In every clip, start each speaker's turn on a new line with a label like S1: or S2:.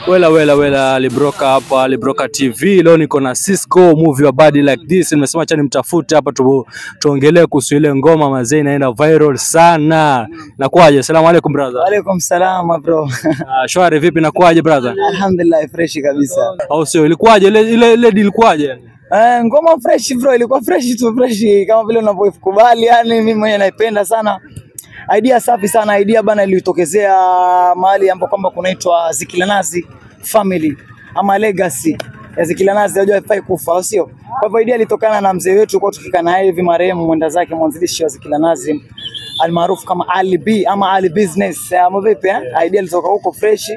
S1: Wela wela wela, Alibroka hapa, Alibroka TV. Leo niko na Cisco movie wa Body Like This. Nimesema acha nimtafute hapa tuongelee kuhusu ile ngoma mazee inaenda viral sana. Nakuaje? Asalamu alaikum brother.
S2: Alaikum salam bro.
S1: Shwari vipi, nakuaje brother?
S2: Alhamdulillah, fresh kabisa.
S1: Au sio? Ilikuwaje ile ile deal ilikuwaje?
S2: Ngoma fresh bro, ilikuwa fresh tu, fresh kama vile unavyokubali, yani mimi mwenyewe naipenda sana. Idea safi sana, idea bana ilitokezea mahali ambapo kwamba kunaitwa Zikilanazi Family ama Legacy ya Zikilanazi, unajua haifai kufa, sio? Kwa hivyo idea ilitokana na mzee wetu kwa tukikaa naye hivi, marehemu mwenda zake, mwanzilishi wa Zikilanazi almaarufu kama Ali B ama Ali Business, ama vipi eh? Idea ilitoka huko fresh.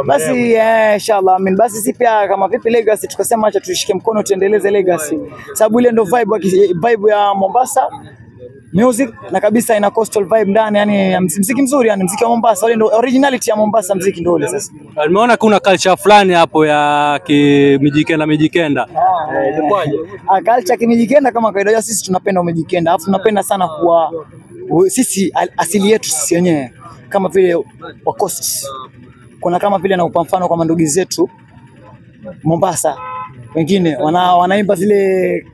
S2: Basi inshallah amin. Basi si pia kama vipi Legacy, tukasema acha tuishike mkono tuendeleze Legacy, sababu ile ndo vibe ya Mombasa music na kabisa ina coastal vibe ndani, yani mziki mzuri, yani mziki wa Mombasa ule ndio originality ya Mombasa, mziki ndio ule sasa.
S1: Nimeona kuna culture fulani hapo ya Mijikenda Mijikenda. Ilikuwaje?
S2: Culture kimijikenda kama kawaida, sisi tunapenda Mijikenda, alafu tunapenda sana kuwa sisi asili yetu sisi wenyewe kama vile wa coast. Kuna kama vile na mfano kwa ndugu zetu Mombasa wengine wanaimba zile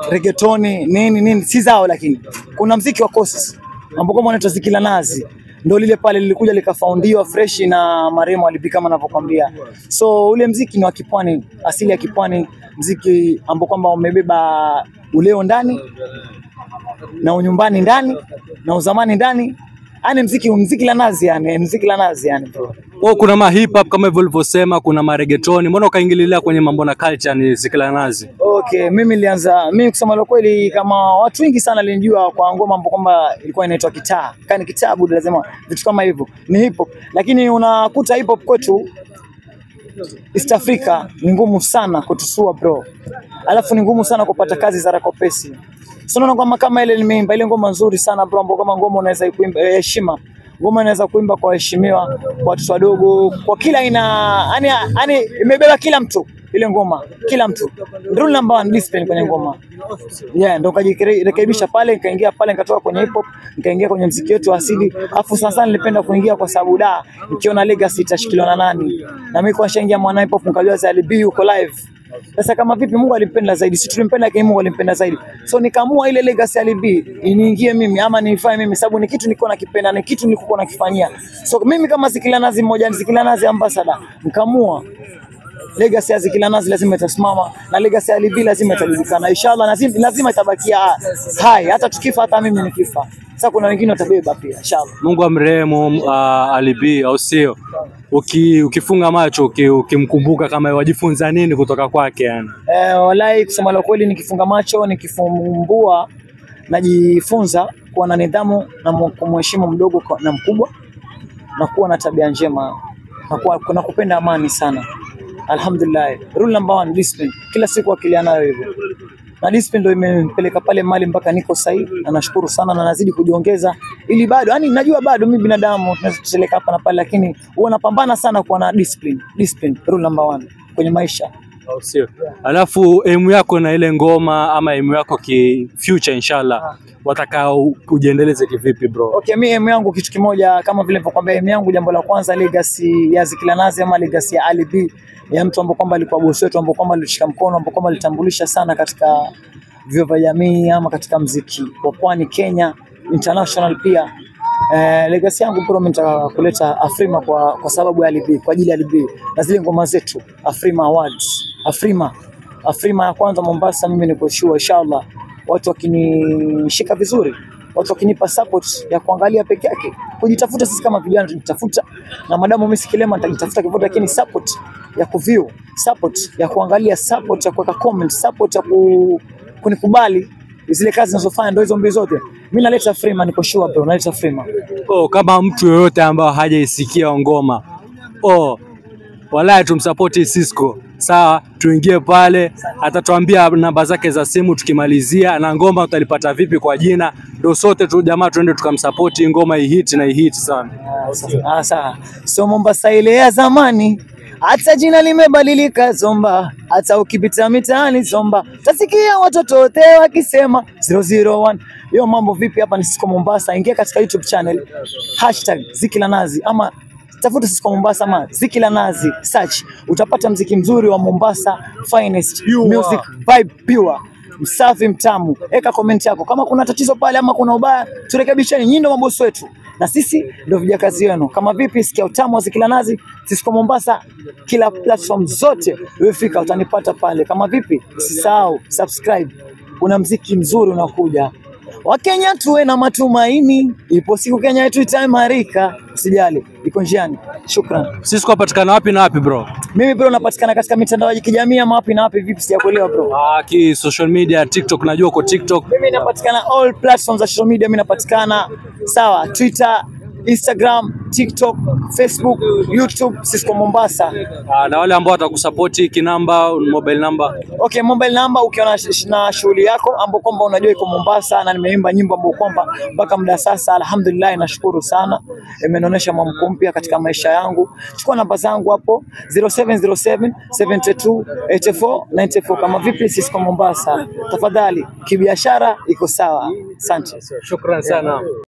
S2: reggaetoni nini nini, si zao, lakini kuna mziki wa coast ambao kama unaitwa Zikilanazi, ndio lile pale lilikuja likafoundiwa fresh na marehemu Ali B kama anavyokuambia. So ule mziki ni wa kipwani, asili ya kipwani, mziki ambao kwamba umebeba uleo ndani na unyumbani ndani na uzamani ndani, yani mziki la nazi, yani mziki la nazi yani bro.
S1: Oh, kuna ma hip hop kama hivyo ulivyosema, kuna ma reggaeton. Mbona ukaingililia kwenye mambo na culture ni Zikilanazi?
S2: Okay, mimi nilianza, mimi kusema la kweli kama watu wengi sana walinijua kwa ngoma ambapo kwamba ilikuwa inaitwa kitaa. Kani kitabu lazima vitu kama hivyo. Ni hip hop. Lakini unakuta hip hop kwetu East Africa ni ngumu sana kutusua bro. Alafu ni ngumu sana kupata kazi za rakopesi. So unaona ngoma kama ile nimeimba ile ngoma nzuri sana bro, ambapo kama ngoma unaweza kuimba heshima. Ngoma inaweza kuimba kwa waheshimiwa, kwa watoto wadogo, kwa kila aina, yani imebeba kila mtu ile ngoma, kila mtu. Rule number 1, discipline kwenye ngoma. Yeah, ndo nikajirekebisha pale, nikaingia pale, nikatoka kwenye hip hop, nikaingia kwenye muziki wetu asili. Afu sasa nilipenda kuingia kwa sababu da, nikiona legacy itashikiliwa na nani? Na mimi kwa nishaingia mwana hip hop nikajua Ali B yuko live. Sasa kama vipi Mungu alimpenda zaidi, si tulimpenda lakini Mungu alimpenda zaidi. So nikaamua ile legacy Ali B iniingie mimi ama niifanye mimi, sababu ni kitu nilikuwa nakipenda, ni kitu nilikuwa nakifanyia. So mimi kama Zikilanazi mmoja, ni Zikilanazi ambassador, nikaamua legacy ya Zikilanazi lazima itasimama na legacy ya Ali B lazima itajulikana. Inshallah lazima itabakia hai, hata tukifa, hata mimi nikifa. Sasa kuna wengine watabeba pia inshallah.
S1: Mungu amrehemu Ali B, au sio? Ukifunga macho ukimkumbuka kama wajifunza nini kutoka kwake yani?
S2: Wallahi kusema la kweli, nikifunga macho nikifumbua najifunza kuwa na nidhamu na kumheshimu mdogo na mkubwa na kuwa na tabia njema na kupenda amani sana. Alhamdulillah. Rule number 1, discipline. Kila siku akilia nayo hivyo. Na discipline ndio imenipeleka pale mali mpaka niko sahi, na nashukuru sana na nazidi kujiongeza ili bado, yani najua bado mimi binadamu tunaweza kuteleka hapa na pale, lakini huwa napambana sana kuwa na discipline. Discipline rule number 1 kwenye maisha.
S1: Au sio? Alafu aim yako na ile ngoma ama aim yako ki future inshallah, wataka kujiendeleze kivipi bro?
S2: Okay, mimi aim yangu kitu kimoja kama vile nilivyokuambia, aim yangu jambo la kwanza legacy ya Zikilanazi ama legacy ya Ali B, ya mtu ambaye kwamba alikuwa boss wetu, ambaye kwamba alishika mkono, ambaye kwamba alitambulisha sana katika vyuo vya jamii ama katika mziki wa pwani Kenya, international pia. Legacy yangu bro, mimi nataka kuleta Afrima kwa sababu ya Ali B, kwa ajili ya Ali B na zile ngoma zetu Afrima Awards, Afrima ya kwanza Mombasa. Mimi niko sure inshallah watu wakinishika vizuri, watu wakinipa support ya kuangalia peke yake, kujitafuta sisi kama vijana tunajitafuta, na madamu mimi sikilema nitajitafuta kivote, lakini support ya kuview, support ya kuangalia, support ya kuweka comment, support ya kunikubali zile kazi ninazofanya, ndio hizo mbili zote. Mimi naleta Afrima, niko sure bro, naleta Afrima.
S1: Oh, kama mtu yoyote ambaye hajaisikia ngoma, oh, wallahi tumsupport Cisco. Sawa, tuingie pale, atatuambia namba zake za simu tukimalizia, na ngoma utalipata vipi kwa jina, ndio sote tu jamaa tuende tukamsupport ngoma ihit na ihit sana.
S2: Sawa. So Mombasa ile ya zamani, hata jina limebadilika Zomba, hata ukipita mitaani Zomba tasikia watoto wote wakisema 001. Yo mambo vipi, hapa ni Cisco Mombasa. Ingia katika YouTube channel #Zikilanazi ama Tafuta Sisco Mombasa ama Ziki la Nazi, search, utapata mziki mzuri wa Mombasa finest music vibe pure, msafi mtamu. Eka comment yako kama kuna tatizo pale ama kuna ubaya, turekebisheni. Nyinyi ndio mabosi wetu na sisi ndio vijakazi wenu. Kama vipi, sikia utamu wa Ziki la Nazi, Sisco Mombasa, kila platform zote wewe fika, utanipata pale. Kama vipi, usisahau subscribe, kuna mziki mzuri unakuja. Wakenya tuwe na matumaini, ipo siku Kenya yetu itaimarika. Usijali, iko njiani. Shukran.
S1: Sisco patikana wapi na wapi bro?
S2: Mimi bro napatikana katika mitandao ya kijamii ama wapi na wapi? Vipi, sijakuelewa bro.
S1: Ki social media, TikTok, najua uko TikTok.
S2: Mimi napatikana all platforms za social media, mimi napatikana sawa, Twitter, Instagram, TikTok, Facebook, YouTube, Sisco Mombasa.
S1: Na wale ambao watakusapoti kinamba, mobile number.
S2: Okay, mobile number ukiona na shughuli yako ambapo kwamba unajua iko Mombasa na nimeimba nyimbo ambapo kwamba mpaka muda sasa alhamdulillah nashukuru sana, imenionyesha mwamko mpya katika maisha yangu. Chukua namba zangu hapo 0707 72 84 94. Kama vipi, Sisco Mombasa, tafadhali, kibiashara iko sawa. Asante.
S1: Shukran sana.